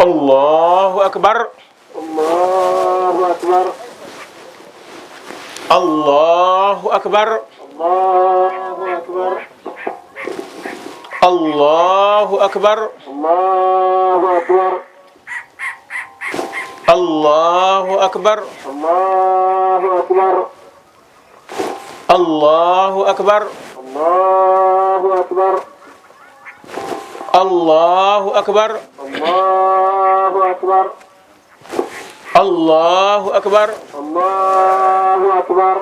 الله أكبر الله أكبر الله أكبر الله أكبر الله أكبر الله أكبر الله أكبر الله أكبر الله أكبر الله أكبر الله أكبر الله أكبر الله أكبر الله أكبر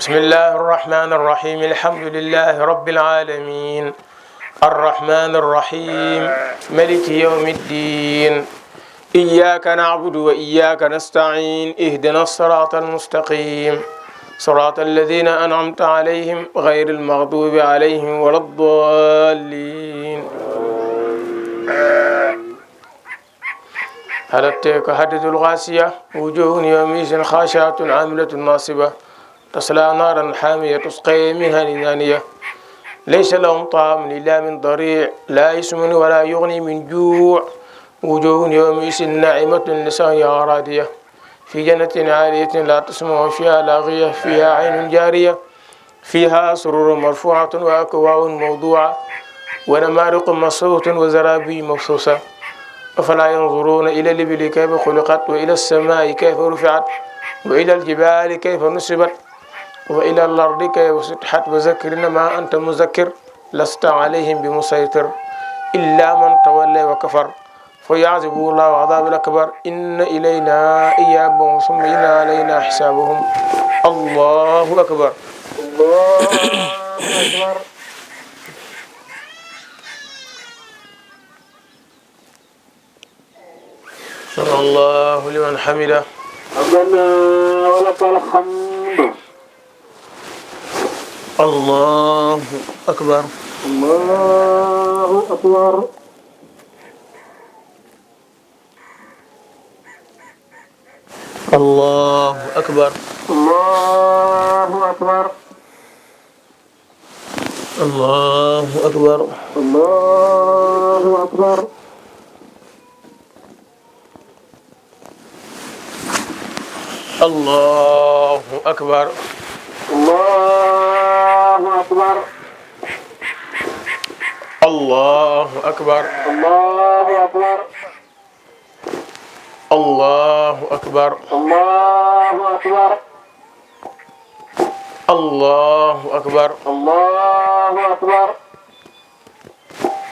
بسم الله الرحمن الرحيم الحمد لله رب العالمين الرحمن الرحيم ملك يوم الدين إياك نعبد وإياك نستعين اهدنا الصراط المستقيم صراط الذين أنعمت عليهم غير المغضوب عليهم ولا الضالين هل أتاك حديث الغاشية وجوه يومئذ خاشعة عاملة ناصبة تصلى نارا حامية تسقى من عين آنية ليس لهم طعام إلا من ضريع لا يسمن ولا يغني من جوع وجوه يومئذ ناعمة لسعيها راضية في جنة عالية لا تسمع فيها لاغية فيها عين جارية فيها سرور مرفوعة وأكواب موضوعة ونمارق مصفوفة وزرابي مبثوثة أفلا ينظرون إلى الإبل كيف خلقت وإلى السماء كيف رفعت وإلى الجبال كيف نصبت وإلى الأرض كيف سطحت وذكر إنما أنت مذكر لست عليهم بمسيطر إلا من تولى وكفر فيعذبه الله عذاب الأكبر إن إلينا إيابهم ثم إن علينا حسابهم الله أكبر الله أكبر سمع الله لمن حمده ربنا ولك الحمد الله أكبر الله أكبر الله أكبر الله أكبر الله أكبر الله أكبر الله أكبر الله أكبر الله أكبر الله أكبر الله أكبر الله أكبر الله أكبر الله أكبر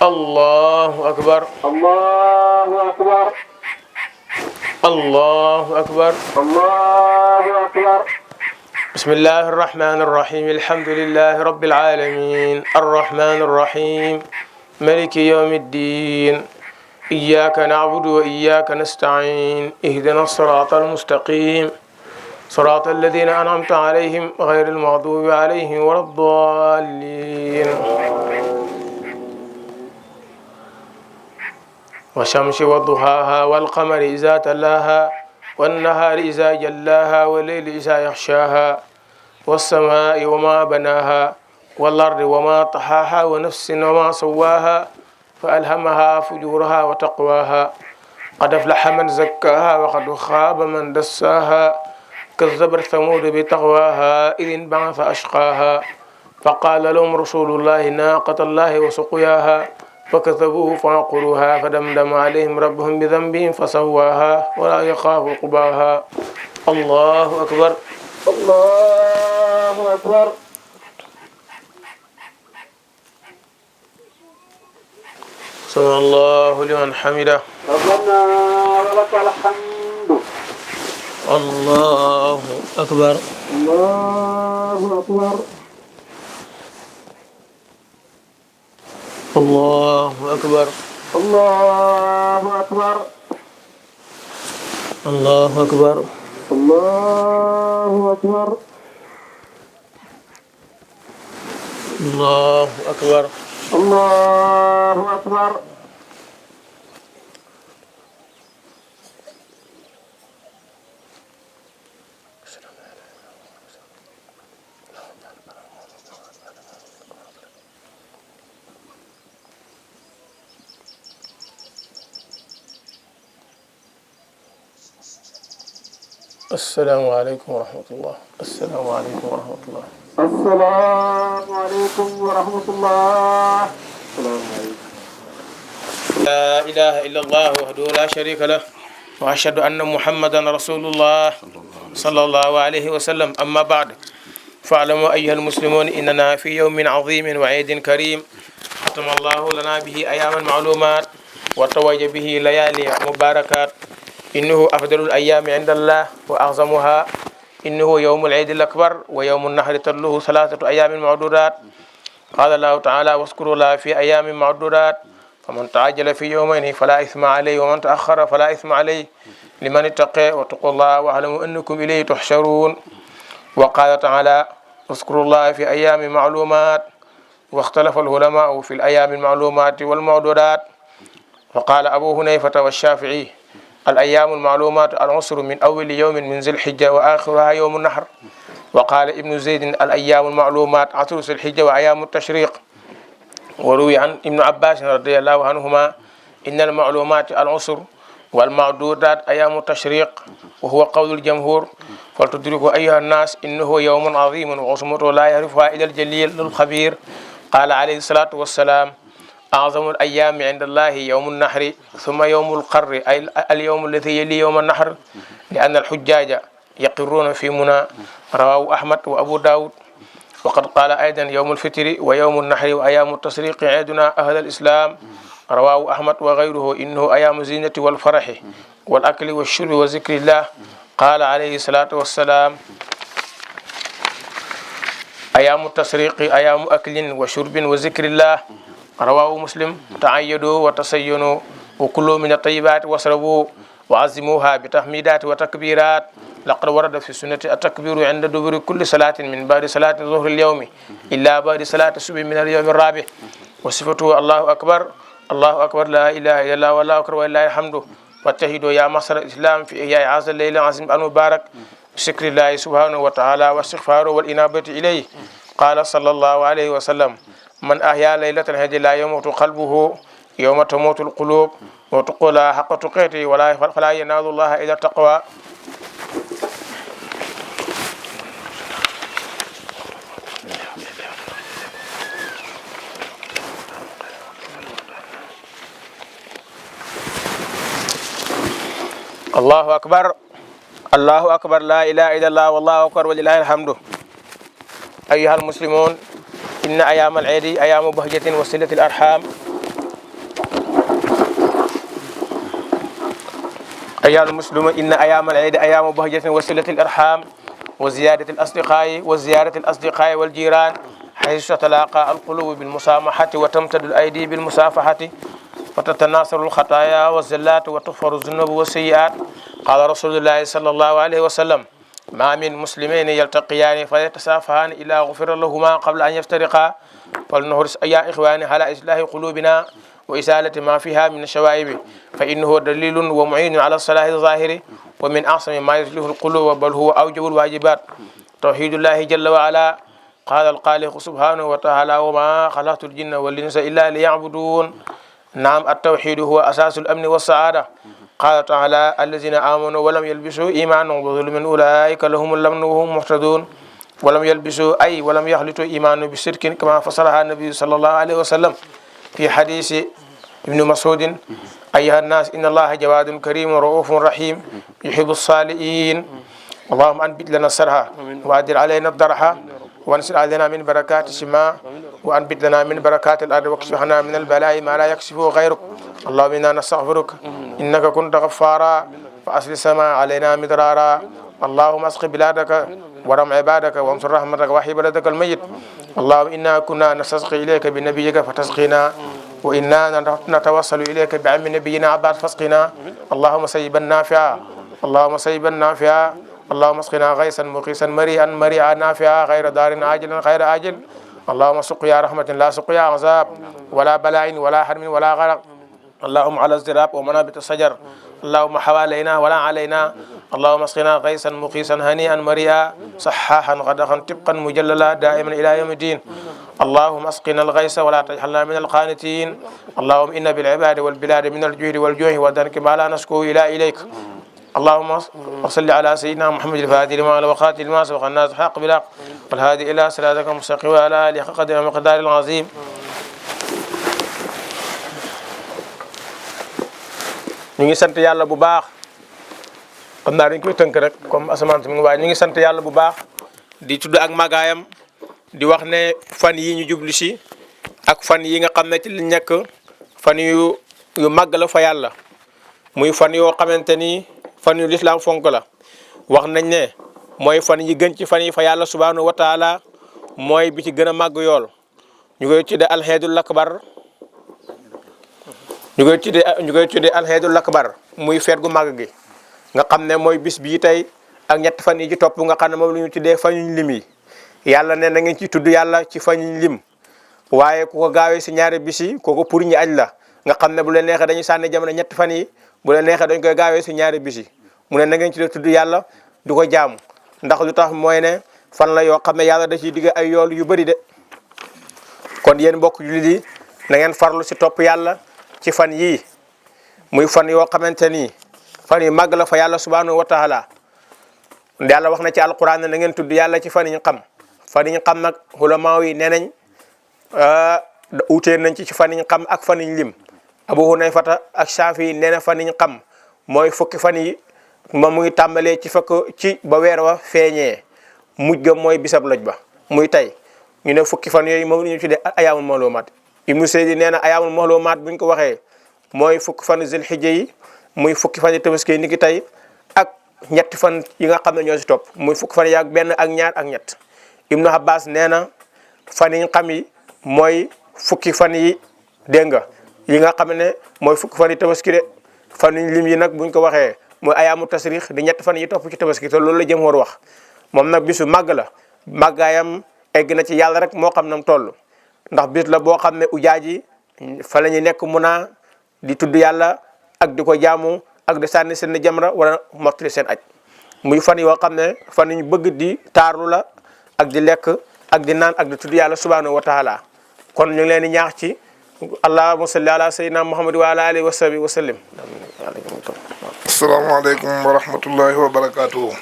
الله أكبر الله أكبر الله أكبر الله أكبر بسم الله الرحمن الرحيم الحمد لله رب العالمين الرحمن الرحيم ملك يوم الدين إياك نعبد وإياك نستعين اهدنا الصراط المستقيم صراط الذين أنعمت عليهم غير المغضوب عليهم ولا الضالين والشمس وضحاها والقمر إذا تلاها والنهار إذا جلاها والليل إذا يغشاها والسماء وما بناها والأرض وما طحاها ونفس وما سواها فألهمها فجورها وتقواها قد أفلح من زكاها وقد خاب من دساها كذبت ثمود بتقواها إذ انبعث أشقاها فقال لهم رسول الله ناقة الله وسقياها فكذبوه فعقروها فدمدم عليهم ربهم بذنبهم فسواها ولا يخاف عقباها الله أكبر الله أكبر سمع الله لمن حمده ربنا ولك الحمد الله أكبر الله أكبر الله أكبر الله أكبر الله أكبر الله أكبر الله أكبر الله أكبر السلام عليكم ورحمة الله. السلام عليكم ورحمة الله. السلام عليكم ورحمة الله. السلام عليكم. لا إله إلا الله وحده لا شريك له وأشهد أن محمدا رسول الله صلى الله عليه وسلم. أما بعد فاعلموا أيها المسلمون إننا في يوم عظيم وعيد كريم ختم الله لنا به أيام المعلومات وتوج به ليالي مباركات. إنه أفضل الأيام عند الله وأعظمها. إنه يوم العيد الأكبر ويوم النحر تله 3 أيام معدودات. قال الله تعالى واذكروا الله في أيام معدودات فمن تعجل في يومين فلا إثم عليه ومن تأخر فلا إثم عليه لمن اتقى واتقوا الله واعلموا أنكم إليه تحشرون. وقال تعالى اذكروا الله في أيام معلومات. واختلف العلماء في الأيام المعلومات والمعدودات. فقال أبو حنيفة والشافعي الأيام المعلومات العشر من أول يوم من ذي الحجة وآخرها يوم النحر. وقال ابن زيد الأيام المعلومات 10 ذي الحجة وأيام التشريق. وروي عن ابن عباس رضي الله عنهما إن المعلومات العشر والمعدودات أيام التشريق وهو قول الجمهور. فلتدركوا أيها الناس إنه يوم عظيم وعصمته لا يعرفها إلا الجليل الخبير. قال عليه الصلاة والسلام أعظم الأيام عند الله يوم النحر ثم يوم القر أي اليوم الذي يلي يوم النحر لأن الحجاج يقرون في منى. رواه أحمد وأبو داود. وقد قال أيضا يوم الفطر ويوم النحر وأيام التشريق عيدنا أهل الإسلام. رواه أحمد وغيره إنه أيام الزينة والفرح والأكل والشرب وذكر الله. قال عليه الصلاة والسلام أيام التشريق أيام أكل وشرب وذكر الله. رواه مسلم. تعيدوا وتسينوا وكلوا من الطيبات واشربوا وعزموها بتحميدات وتكبيرات. لقد ورد في السنة التكبير عند دبر كل صلاة من بعد صلاة ظهر اليوم إلا بعد صلاة الصبح من اليوم الرابع. وصفته الله أكبر الله أكبر لا إله إلا الله والله أكبر ولله الحمد. واتحدوا يا معشر الإسلام في إحياء هذا الليل العظيم المبارك بشكر الله سبحانه وتعالى واستغفاره والإنابة إليه. قال صلى الله عليه وسلم من أحيا ليلة الهدي لا يموت قلبه يوم تموت القلوب وتقول حق تقاته فلا ينال الله إلا التقوى. الله أكبر الله أكبر لا إله إلا الله والله أكبر ولله الحمد. أيها المسلمون إن أيام العيد أيام بهجة وصلة الأرحام. أيها المسلمون إن أيام العيد أيام بهجة وصلة الأرحام وزيادة الأصدقاء وزيارة الأصدقاء والجيران حيث تتلاقى القلوب بالمسامحة وتمتد الأيدي بالمصافحة وتتناثر الخطايا والزلات وتغفر الذنوب والسيئات. قال رسول الله صلى الله عليه وسلم ما من مسلمين يلتقيان فيتسافهان إلا غفر لهما قبل أن يفترقا. فلنحرص يا إخواني على إصلاح قلوبنا وإزالة ما فيها من الشوائب فإنه دليل ومعين على الصلاح الظاهر ومن أعظم ما يصلح القلوب بل هو أوجب الواجبات توحيد الله جل وعلا. قال الخالق سبحانه وتعالى وما خلقت الجن والإنس إلا ليعبدون. نعم التوحيد هو أساس الأمن والسعادة. قال تعالى الذين آمنوا ولم يلبسوا إيمانهم بظلم أولئك لهم الأمن وهم مهتدون. ولم يلبسوا أي ولم يخلطوا إيمانهم بشرك كما فسرها النبي صلى الله عليه وسلم في حديث ابن مسعود أيها الناس إن الله جواد كريم رؤوف رحيم يحب الصالحين. اللهم أنبت لنا السرها وأدر علينا الضرحة وانزل علينا من بركات السماء وأنبت لنا من بركات الأرض واكشفنا من البلاء ما لا يكشفه غيرك. اللهم إنا نستغفرك إنك كنت غفارا فأصل السماء علينا مدرارا. اللهم اسق بلادك ورم عبادك وانصر رحمتك وحي بلدك الميت. اللهم إنا كنا نستسقي إليك بنبيك فتسقينا وإنا نتوصل إليك بعم نبينا عباس فاسقنا. اللهم سيبا نافعا اللهم سيبا نافعا اللهم اسقنا غيثا مقيسا مريئا مريئا نافعا غير دار عاجلا غير آجل. اللهم سقيا رحمة لا سقيا عذاب ولا بلاء ولا حرم ولا غرق. اللهم على الزراب ومنابت الشجر اللهم حوالينا ولا علينا. اللهم اسقنا غيثا مقيسا هنيئا مريئا صحاحا غدقا طبقا مجللا دائما إلى يوم الدين. اللهم اسقنا الغيث ولا تجعلنا من القانتين. اللهم إن بالعباد والبلاد من الجهد والجوع والدنك ما لا نشكو إليك. اللهم صل على سيدنا محمد الفاتح لما وخاتم لما سبق الناس حق بالحق والهادي الى صراطك المستقيم وعلى اله حق قدره ومقداره العظيم. ñu ngi sant yàlla bu baax xam naa dañ koy tënk rek comme asamaan si mi ngi waaye ñu ngi sant yàlla bu baax di tudd ak magaayam di wax ne fan yi ñu jublu si ak fan yi nga xam ne ci li nekk fan yu màgg la fa yàlla muy fan yoo xamante ni fan yu lislaam fonk la wax nañ ne mooy fan yi gën ci fan yi fa yàlla subhanahu wa taala mooy bi ci gën a màgg yool ñu koy tuddee alxeedul akbar ñu koy tuddee alxeedul akbar muy feet gu màgg gi nga xam ne mooy bis bii tey ak ñetti fan yi ci topp nga xam ne moom la ñu tuddee fan yuñ lim yi yàlla ne na ngeen ci tudd yàlla ci fan yuñ lim waaye ku ko gaawee si ñaari bis yi kooku pour ñi aj la nga xam ne bu leen neexee dañuy sànni jamono ñetti fan yi bu leen neexee dañ koy gaawee si ñaari bis yi mu ne na ngeen ci tudd yàlla du ko jaamu ndax lu tax mooy ne fan la yoo xam ne yàlla da ciy digg ay yool yu bëri de kon yéen mbokk jullit yi na ngeen farlu si topp yàlla ci fan yii muy fan yoo xamante ni fan yu màgg la fa yàlla subhanahu wa taala yàlla wax na ci alquran ne na ngeen tudd yàlla ci fan yi ñu xam fan yi ñu xam nag ulama yi nee nañ utee nañ ci fan yi ñu xam ak fan yi ñu lim Abu Hunayfata ak Shafi nee na fan yi ñu xam mooy fukki fan yi moom mu ngi tàmbalee ci ci ba weer wa feeñee mujj ga mooy bisab loj ba muy tey ñu ne fukki fan yooyu moom ñu tuddee ayaamul mahlumaat Ibnu Seydi nee na ayaamul mahlumaat buñ ko waxee mooy fukki fan zilhijja yi muy fukki fan yi tabaski ni ki tey ak ñetti fan yi nga xam ne ñoo si topp muy fukki fan yi ak benn ak ñaar ak ñett Ibnu Abbas nee na fan yi ñu xam yi mooy fukki fan yi dégg nga yi nga xam ne mooy fukki fan yi tabaski de fan yi lim yi nag buñ ko waxee mooy ayaamu tasrix di ñetti fan yi topp ci tabaski te loolu la jëm war wax moom nag bisu màgg la màggaayam egg na ci yàlla rek moo xam nam toll ndax bis la boo xam ne ujaaj yi fa la ñuy nekk mun di tudd yàlla ak di ko jaamu ak di sànni seen jamra wala mottali seen aj muy fan yoo xam ne fan ñu bëgg di taarlu la ak di lekk ak di naan ak di tudd yàlla subhanahu wa taala kon ñu ngi leen di ñaax ci allahumma salli ala sayyidina muhammad wa ala alihi wa sahbihi wa sallim. asalaamaaleykum wa rahmatullahi wa barakaatuhu.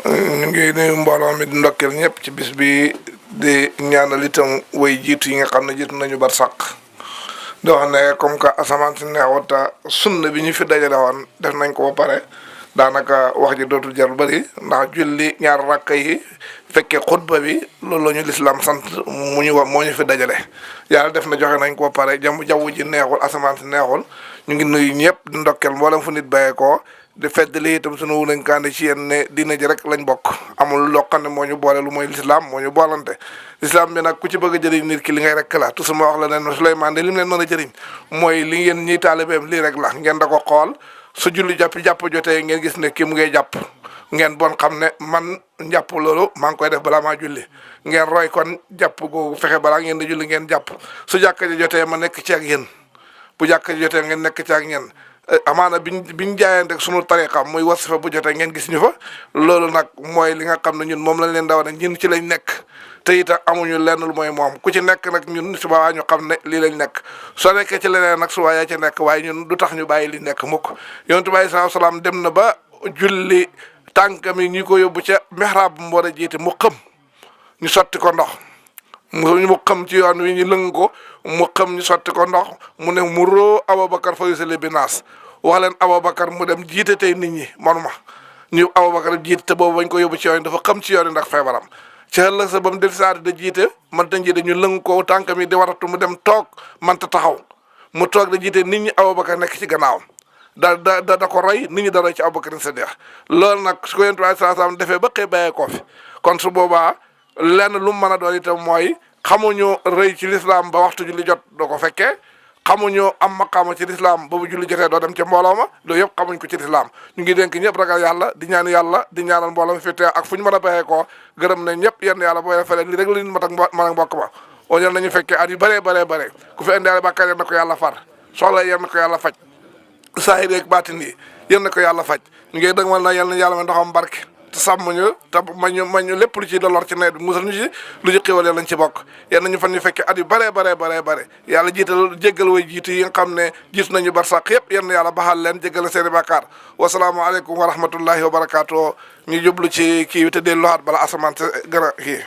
ñu ngi nuyu mbooloo mi di ndokkeel ñëpp ci bis bi di ñaanal itam way jiitu yi nga xam ne jiitu nañu bar sàq di wax ne comme que asamaan si neexut sunna bi ñu fi dajale woon def nañ ko ba pare daanaka wax ji dootul jar bëri ndax julli ñaar rakk yi fekkee xutba bi loolu la ñu lislaam sant moo ñu fi dajale yàlla def na joxe nañ ko ba pare jaww ji neexul asamaan si neexul ñu ngi nuyu ñëpp di ndokkeel mboolem fu nit bàyyee ko di feddali itam sunu wulankaande ci yéen ne diina ji rek lañ bokk amul loo xam ne moo ñu boole lu mooy lislaam moo ñu boolante lislaam bi nag ku ci bëgg a jëriñ nit ki li ngay rek la toujours ma wax la ne Souleymane de li mu leen mën a jëriñ mooy li ngeen ñiy taalibeem lii rek la ngeen da ko xool su julli jàpp jotee ngeen gis ne kii mu ngay jàpp ngeen bon xam ne man njàpp loolu maa ngi koy def balaa maa julli ngeen roy kon jàpp googu fexe balaa ngeen di julli ngeen jàpp su jàkka ji jotee ma nekk ci ak yéen bu jàkka ji jotee ngeen nekk ci ak ñen amaana biñ jaayante ak sunu tariqa muy wasifa bu jotee ngeen gis ñu fa loolu nag mooy li nga xam ne ñun moom lañ leen daw nag ñun ci lañ nekk te itam amuñu lenn lu mooy moom ku ci nekk nag ñun suba ñu xam ne lii lañ nekk soo nekkee ci leneen nag suba yaa ci nekk waaye ñun du tax ñu bàyyi li nekk mukk yonent bi sallallahu alayhi wasallam dem na ba julli tànkam yi ñu ko yóbbu ca mihrab bu mu war a jiite mu xëm ñu sotti ko ndox mu xam ci yoon wi ñu lëng ko mu xam ñu sotti ko ndox mu ne mu roo Aboubacar fa yusalli bi naas wax leen Aboubacar mu dem jiite tey nit ñi manuma ñu Aboubacar jiite te boobu bañ ko yóbbu ci yoon dafa xam ci yoon ndax feebaram ci ëllëg sa ba mu del saati da jiite man ta jiite ñu lëng ko tànkam yi di waratu mu dem toog manta taxaw mu toog da jiite nit ñi Aboubacar nekk ci gannaawam da ko roy nit ñi da roy ci Aboubacar Sadiq loolu nag su ko Yonent bi sallallahu alayhi wasallam defee ba xëy bàyyee koo fi kon su boobaa lenn lu mu mën a doon itam mooy xamuñu rëy ci lislaam ba waxtu julli jot doo ko fekkee xamuñu am maqaama ci lislaam ba bu julli jotee doo dem ca mbooloo ma loolu yëpp xamuñ ko ci lislaam ñu ngi dénk ñëpp ragal yàlla di ñaan yàlla di ñaanal mbooloo mi fi teew ak fu ñu mën a bayee koo gërëm ne ñëpp yenn yàlla booy fele li rek la ñu mat ak mbokk ba o yal nañu fekkee at yu bëree ku fi indaale bàkkaar yal na ko yàlla far soxla yal na ko yàlla faj saahir ak baatin yi yal na ko yàlla faj ñu ngi dëgmal na yal na yàlla ma ndoxam barke te sàmm ñu te mañu lépp lu ci dollar ci nawet bi musal ñu ci lu ci xéwal lañ ci bokk yal nañu fan ñu fekkee at yu bare yàlla jiital jéggal way jiitu yi nga xam ne jiitu nañu barsàq yëpp yal na yàlla baxal leen jéggal seeni bàkkaar wasalaamualeykum wa rahmatullahi wa barakaatu ñu jublu ci kii bi te delluwaat bala asamaan gën a kii